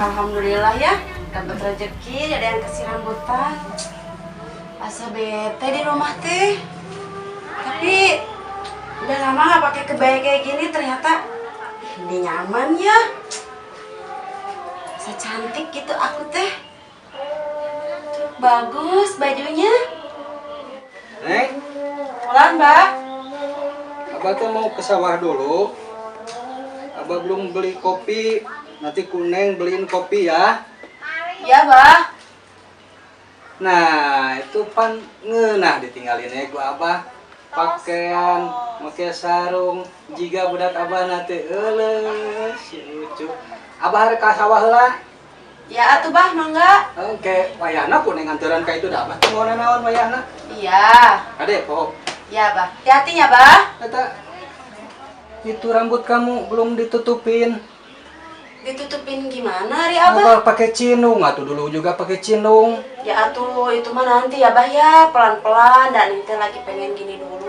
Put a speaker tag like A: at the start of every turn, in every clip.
A: Alhamdulillah ya, dapat rezeki, ada yang kasih rambutan. Asa bete di rumah teh. Tapi udah lama gak pakai kebaya kayak gini, ternyata ini nyaman ya. Asa cantik gitu aku teh. Bagus bajunya.
B: Neng,
A: pulang, Mbak.
B: Abah tuh mau ke sawah dulu. Abah belum beli kopi. Nanti Kuneng beliin kopi ya.
A: Ya, Bah.
B: Nah, itu pan ngeunah ditinggalin gua Abah. Pakaian, make sarung, jika budak Abah nanti euleus, si lucu. Abah rek ka sawah heula.
A: Ya atuh Bah, mangga.
B: Oke, wayahna Kuneng nganteran ka itu dah Abah teh mau naon wayahna.
A: Iya.
B: Ade, poho.
A: Iya, Bah. Hati-hati ya, Bah.
B: Eta itu rambut kamu belum ditutupin.
A: Ditutupin gimana, Ari Abah?
B: Abah pakai cinung, atuh dulu juga pakai cinung.
A: Ya atuh itu mah nanti ya, Bah ya, pelan-pelan dan nanti lagi pengen gini dulu.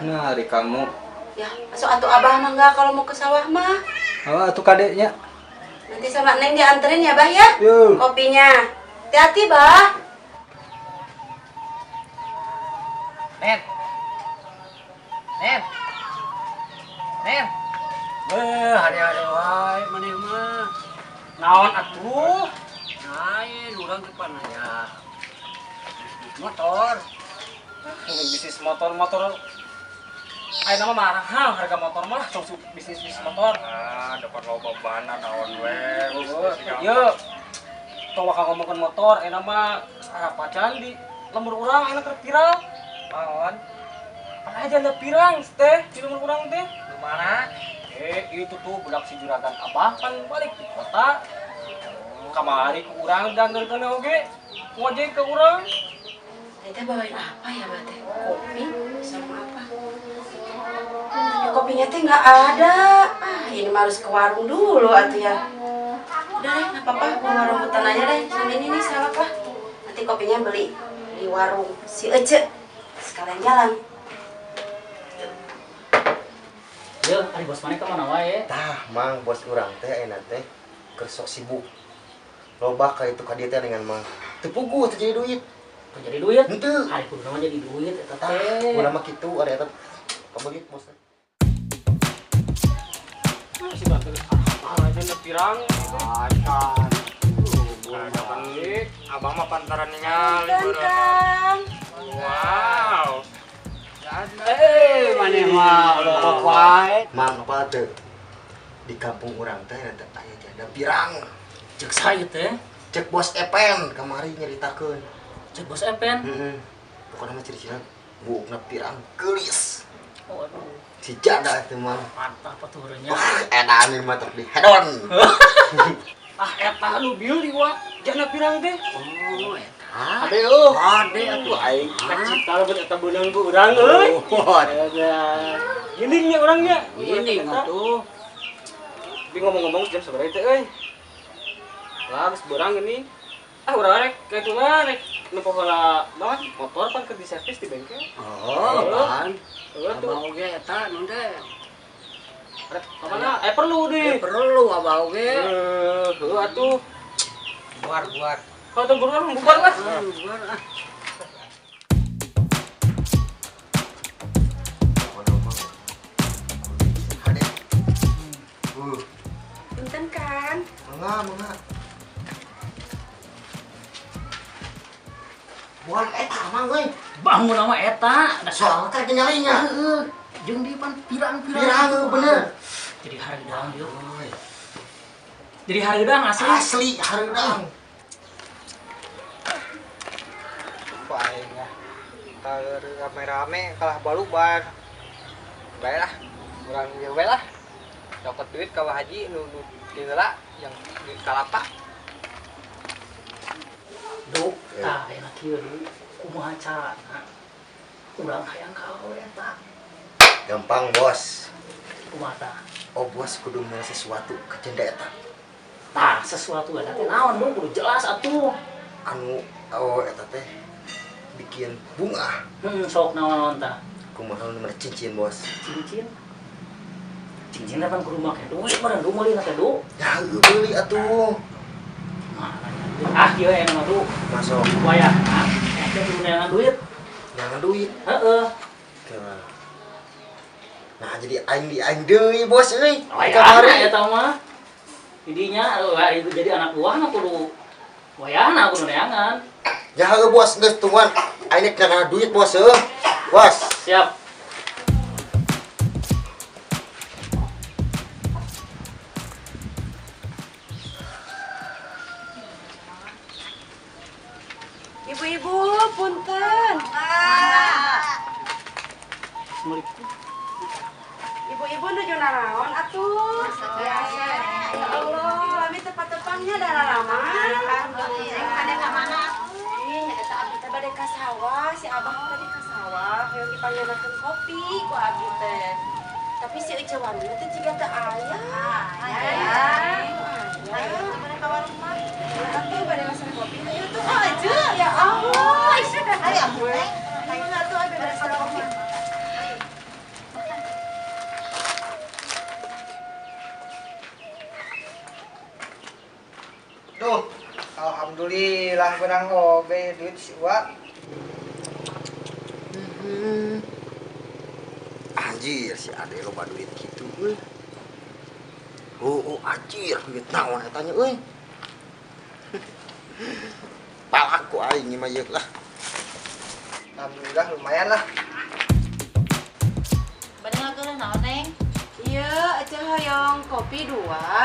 B: Nah, hari kamu.
A: Ya, masuk atuh Abah mah enggak kalau mau ke sawah mah.
B: Oh, atuh kadeknya.
A: Nanti sama Neng dianterin ya, Bah ya.
B: Yo.
A: Kopinya. Hati-hati, Bah.
C: Nen. Nen. Nen.
D: Weh, hari-hari wae maneh mah.
C: Naon atuh?
D: Lain urang teh pan aya bisnis motor.
C: Bisnis motor-motor. Ayeuna mah mahal harga motor mah, langsung bisnis motor.
E: Ah, dapat loba bana naon we.
C: Ye. Tong bakal ngomongkeun motor, ayeuna mah sarapacan di lembur urang ayeuna keur viral.
E: Naon?
C: Pan aja ada pirang teh di lembur urang teh.
E: Di mana?
C: Itu tuh budak si juragan Abah pan balik di kota. Kamari ku urang dangderkeun oge. Ngojek ke urang.
A: Teh bawain apa ya, Mbak teh? Kopi sama apa? Tapi kopinya teh nggak ada. Ah, ini mah harus ke warung dulu atuh ya. Udah deh, nggak apa-apa, bawa rambutan aja deh. Sama ini nih salak lah. Nanti kopinya beli di warung si Ece. Sekalian jalan.
D: Yeuh, ari bos maneh ka mana wae?
F: Tah, Mang, bos urang teh ayeuna teh keur sok sibuk. Loba ka itu ka dieu teh dengan Mang. Teu puguh teu jadi duit.
D: Teu jadi duit?
F: Henteu.
D: Ari kudu mah jadi duit eta teh.
F: Kudu mah kitu ari eta pabelit bos teh.
C: Si bantu apa aja na pirang.
E: Acan. Abah mah pantaran ningali
A: Kang.
E: Wow.
D: Maneh mah lolok wae.
F: Mang apa teu? Di kampung urang teh ada aya janda pirang.
D: Cek saya teh.
F: Cek bos Epen kamari nyeritakeun.
D: Cek bos Epen.
F: Heeh. Pokona mah ciri-ciri buukna pirang geulis.
D: Waduh.
F: Si janda teh Mang.
D: Mantap atuh nya.
F: Wah, edan ieu mah teh di hedon.
C: Ah, eta nu bieu wa janda pirang teh.
D: Oh, eta.
C: Ade eueuh.
D: Ade atuh
C: aing kacita lamun eta beunang ku urang euy. Gini nya urangnya.
D: Gini atuh.
C: Tapi ngomong-ngomong jam sabaraha teh euy? Lah geus beurang ini. Ah urang rek ka itu mah rek nempo heula naon motor pan keur diservis di bengkel.
D: Oh, pan.
C: Heuh tuh.
D: Abah oge eta naon teh?
C: Rek ka mana? Perlu deh.
D: Perlu abah oge.
C: Heuh atuh.
E: Buar-buar.
C: Kalau teu buruan bubar lah.
D: Bubar ah.
F: Hade.
A: Punten kan?
F: Mangga, mangga. Buan eta Mang euy.
D: Bangun nama eta.
F: Soalna teh tinggalnya.
D: Heeh. Jeung di pan pirang-pirang.
F: Pirang bener.
D: Jadi hareudang ieu. Jadi hareudang asli.
F: Asli hareudang.
E: Aing ya. Kalau rame-rame kalah balubar. Baiklah, urang ieu we lah. Dapat duit ka Pak Haji nu diheula yang duit kalapa.
D: Duk, tah ayeuna kieu du. Kumaha carana? Urang hayang ka awewe eta.
F: Gampang, Bos.
D: Kumaha tah?
F: Oh, Bos kudu mere sesuatu ke janda eta.
D: Tah, sesuatu eta teh naon, Du? Kudu jelas atuh.
F: Anu oh eta teh bikin bunga.
D: Sok naon-naon tah?
F: Kumaha nu mere cincin, Bos.
D: Cincin. Cincin teh pan kudu make duit meureun du meulina teh, Du.
F: Ya, heueuh beuli atuh.
D: kieu aya mah tuh.
F: Masuk.
D: Wayahna eta kudu neangan duit.
F: Neangan duit.
D: Heeh.
F: Nah, jadi aing di aing deui bos euy.
D: Kamari eta mah. Didinya jadi anak buah mah kudu wayahna kudu neangan.
F: Ya heuh bos, geus tungguan. Aing rek neangan duit bos heuh. Bos.
D: Siap.
A: Ibu-ibu, punten. Ibu-ibu nuju naraon atuh. Ya Allah, ami tepat-tepangnya darah lama.
G: Alhamdulillah. Ada ka mana?
A: Ih, eta abdi teh bade ka sawah, si abah bade ka sawah, hoyong dipanggilkeun kopi ku abdi teh. Tapi si Ece Wani teh jiga teu aya. Aya.
G: Ayo, gimana ka warung mah?
A: Atuh bade masak kopi. Ayo tuh aja. Ya Allah.
G: Ayo, Neng.
A: Ayo atuh abdi bade masak kopi.
E: Duh, alhamdulillah benang oge duit si Uwa.
F: Anjir, si Ade loba duit gitu euy. Oh, anjir, duit naon eta nya euy. Palak ku aing mah ieu lah.
E: Alhamdulillah lumayan lah.
G: Bade ngageuleuh naon, Neng?
A: Iya, Ece hoyong kopi 2,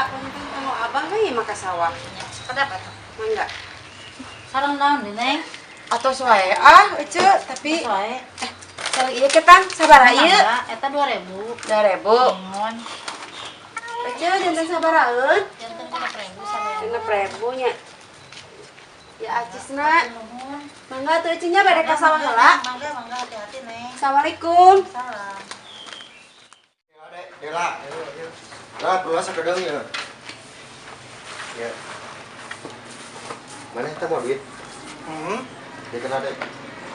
A: punten tanggo abah we mah ka sawah.
G: Sekedap atuh.
A: Mangga.
G: Sareng naon deui, Neng?
A: Atos wae ah, Ece, tapi
G: wae.
A: Sareng ieu ketang sabaraha ieu?
G: Eta 2000.
A: 2000.
G: Nuhun.
A: Ece janten sabarahaeun?
G: Janten 6.000 sabaraha.
A: 6.000 nya. Ya acisna.
G: Nuhun.
A: Mangga atuh Ece nya bade ka sawah heula.
G: Mangga, mangga hati-hati, Neng.
A: Assalamualaikum.
G: Salam.
F: Dela. Lah, perlu sakedeung ya. Ya. Mana eta mau duit?
E: Heeh.
F: Dia kena deh.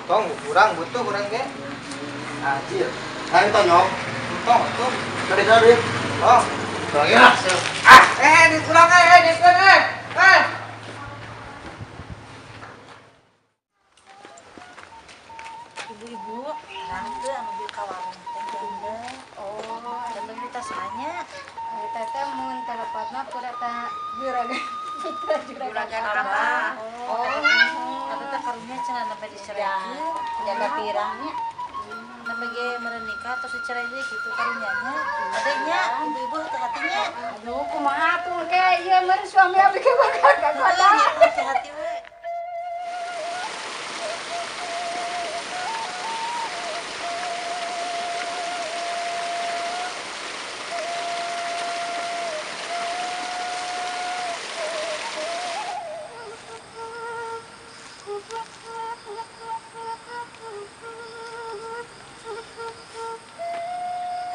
E: Tong, kurang butuh kurang ge.
F: Anjir. Ayo tonyok.
E: Tong, tuh.
F: Tadi kena duit.
E: Tong.
F: Tong ya.
E: Ah, duit kurang duit kurang eh.
G: Ibu-ibu, terang teu anu bieu ka warung teh janda. Oh, janten mitasanya.
H: Eta teh mun telepotna pura ta juragan.
A: Juragan abah.
G: Oh, tapi teh karunya cenah nembe diceraikeun,
H: Jaga pirangnya.
G: Nembe ge meureun nikah terus dicerai deui kitu karunyanya. Adanya ibu-ibu hati-hatinya.
H: Aduh, kumaha atuh ke ieu meureun suami abdi ge bakal kagoda.
G: Hati-hati we.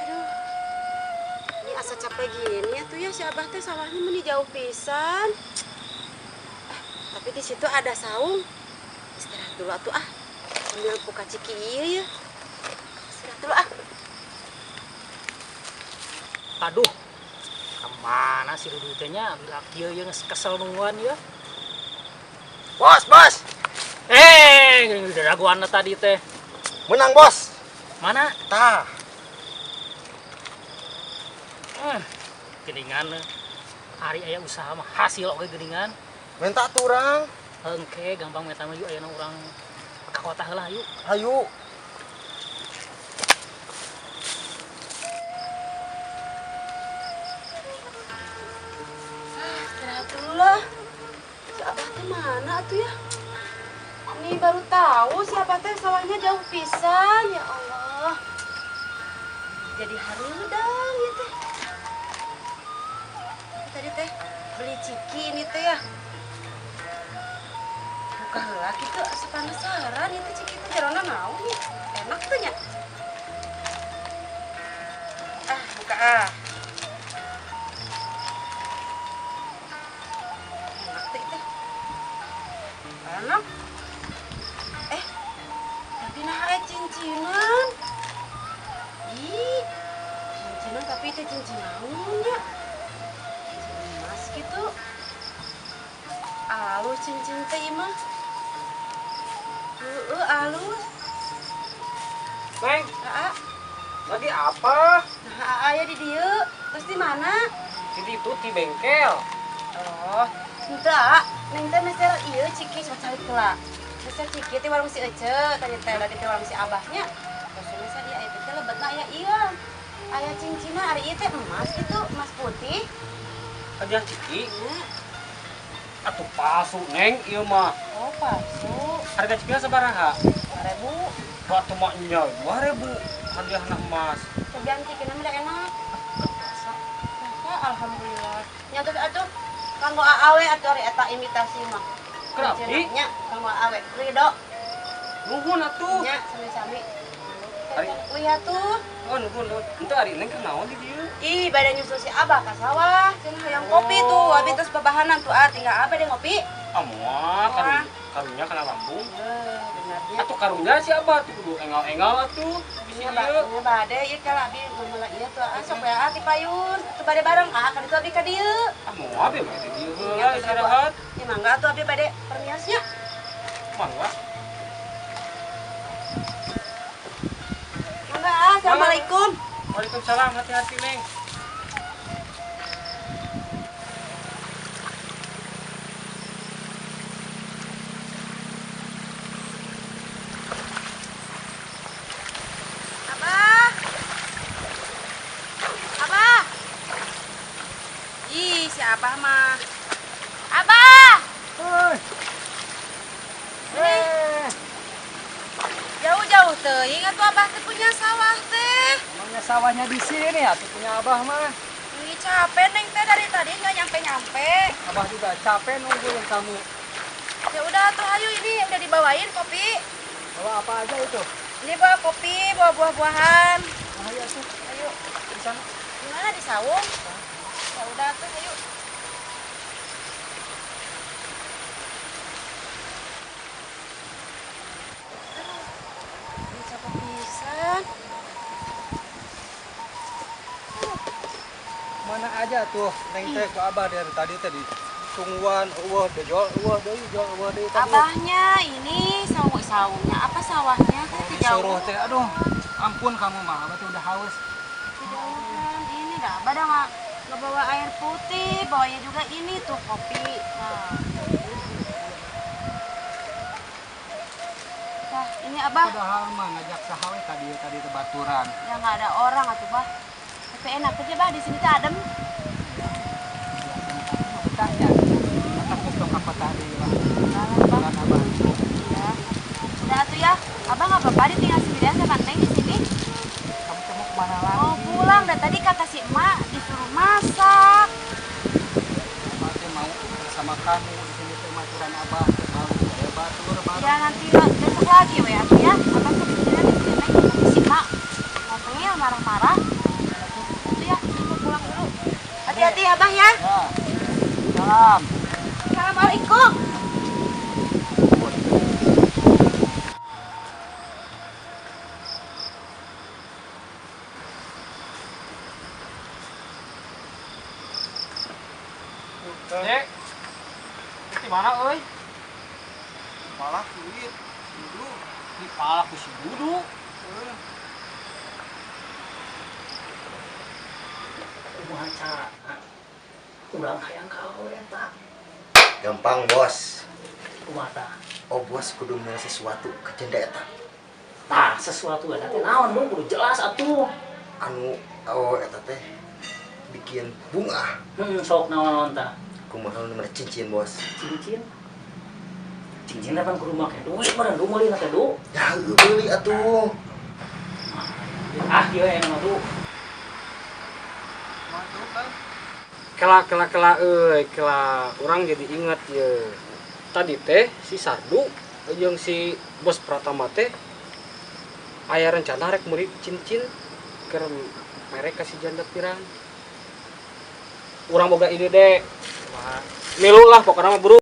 A: Aduh. Ini asa capek gini ya tuh ya si abah teh sawahnya meni jauh pisan. Tapi di situ ada saung. Istirahat dulu atuh ah. Sambil buka ciki ieu ya. Istirahat dulu ah.
D: Aduh. Kemana si Dudu teh nya? Bila kieu ieu geus kesel nungguan ya.
F: Bos, bos.
D: Raguan tadi teh.
F: Menang, bos.
D: Mana?
F: Tah.
D: Geningan hari aya usaha mah hasil oge geningan.
F: Minta turang.
D: Engke gampang minta mah yuk ayeuna urang ka kota heula yuk.
F: Hayu.
A: Istirahat dulu lah. Si abah teh mana atuh ya? Ini baru tahu si abah teh sawahnya jauh pisan ya Allah. Jadi hareudang ya teh. Tadi teh beli ciki ini teh ya. Buka heula kitu asa penasaran ieu teh ciki teh jerona naon nya? Enak teh nya. Ah, buka ah. Enak teh teh. Enak. Tapi nah aya cincinan. Ih, cincinan tapi itu cincin naon nya? Cincin emas gitu. Alus cincin teh ieu mah. Heeh, alus.
C: Neng,
A: Aa,
C: lagi apa?
A: nah aa aya di dieu. Terus di mana?
C: Di itu di bengkel.
A: Oh, henteu aa, neng teh meser ieu ciki sok calik heula. Meser ciki ti warung si Ece, tadi teh tadi teh warung si Abahnya. Terus meser ieu aya teh lebetna aya ieu. Aya cincinna ari ieu teh emas gitu, emas putih.
C: Hadiah ciki.
A: Nya.
C: Atuh palsu, Neng, ieu mah.
A: Oh, palsu.
C: Harga cikina sabaraha?
A: 2000.
C: Waktu mah nya 2000 hadiahna emas.
A: Cobian cikina mah da enak. Masa? Alhamdulillah. Nya terus atuh kanggo aa we atuh ari eta imitasi mah.
C: Kenapa?
A: Nya kanggo aa we. Ridho.
C: Nuhun atuh.
A: Nya sami-sami.
C: Ari
A: Wih atuh.
C: Oh, nuhun, nuhun. Henteu ari Neng keur naon di dieu?
A: Ih, bade nyusul si Abah ka sawah. Cenah hayang kopi tuh, abi terus babahanan tuh ah tinggal abah deh ngopi.
C: Ah, moal karunya kana lambung.
A: Heuh, benernya.
C: Atuh karunya si Abah tuh kudu engal-engal atuh. Bisi
A: Nya
C: ieu.
A: nya bade ieu kala abi meula ieu tuh ah sok we ah ti payun. Atuh bade bareng ah kan itu abi ka dieu.
C: Ah, moal abi mah di dieu heula
A: Nya,
C: istirahat.
A: Ya mangga atuh abi bade permiosnya.
C: Mangga.
A: Mangga ah, assalamualaikum.
C: Waalaikumsalam, hati-hati Neng.
A: Abah. Abah. Ih, si Abah mah. Abah.
B: Hoi.
A: Ini. Jauh-jauh teuing atuh Abah teh punya sawah teh.
B: Emangnya sawahnya di sini atuh punya Abah mah.
A: Ih, capek Neng teh dari tadi nggak nyampe-nyampe.
B: Abah juga capek nungguin kamu.
A: Ya udah tuh ayo ini udah dibawain kopi.
B: Bawa apa aja itu?
A: Ini bawa kopi, bawa buah-buahan.
B: Ayo tuh
A: Ayo.
B: di sana.
A: Di mana di sawung? Ya udah tuh ayo. Aduh, ini capek pisan.
B: Mana aja tuh Neng teh ku Abah dari tadi tadi tungguan eueuh deui eueuh deui jol eueuh deui tadi.
A: Abahnya ini sawung-sawungnya apa sawahnya teh
B: Disuruh
A: kejauhan.
B: teh aduh ampun kamu mah Abah teh udah haus.
A: Kejauhan ini dah Abah dah nggak bawa air putih, bawanya juga ini tuh kopi. Nah. Nah, ini Abah.
B: Padahal mah ngajak saha we tadi tadi teh baturan.
A: Ya nggak ada orang atuh Bah. Tapi enak aja Bah di sini teh adem.
B: Biasanya kamu mah betahnya. Mata geus ka kota deui lah.
A: Jalan Bah.
B: Jalan Abah.
A: Ya. Udah atuh ya. Abah nggak apa-apa ditinggal sendirian sama Neng di sini.
B: Kamu teh mau kemana lagi?
A: Mau pulang dan tadi kata si emak disuruh masak.
B: Abah teh mau bersama kamu di sini teh maturan Abah teh balik aya batur bareng.
A: Ya nanti besok lagi we atuh ya. Abah kepikiran di sini Neng nanti si emak ngomongnya marah-marah. Itu ya, ini mau pulang dulu. Hati-hati Abah ya.
B: Ya. Salam.
A: Assalamualaikum.
C: Dek. Di mana euy?
E: Malah duit. Dulu.
C: Di palak ku si Dudu.
D: Kumaha cara? Urang hayang ka awewe eta.
F: Gampang bos.
D: Kumaha tah?
F: Oh bos kudu meunang sesuatu ke janda eta.
D: Tah, sesuatu eta teh naon lu kudu jelas atuh.
F: Anu oh eta teh bikin bunga.
D: Sok naon-naon tah?
F: Kumaha nu mere cincin bos.
D: Cincin. Cincin teh pan kudu make duit meureun du meulina teh du.
F: Ya heueuh beuli atuh.
D: Ah, ieu aya mah du.
C: Kela kela kela euy, kela urang jadi ingat ye. Tadi teh si Sardu jeung si bos Pratama teh aya rencana rek meuli cincin keur merek ka si janda pirang. Urang boga ide deh. Milu lah pokoknya mah buru.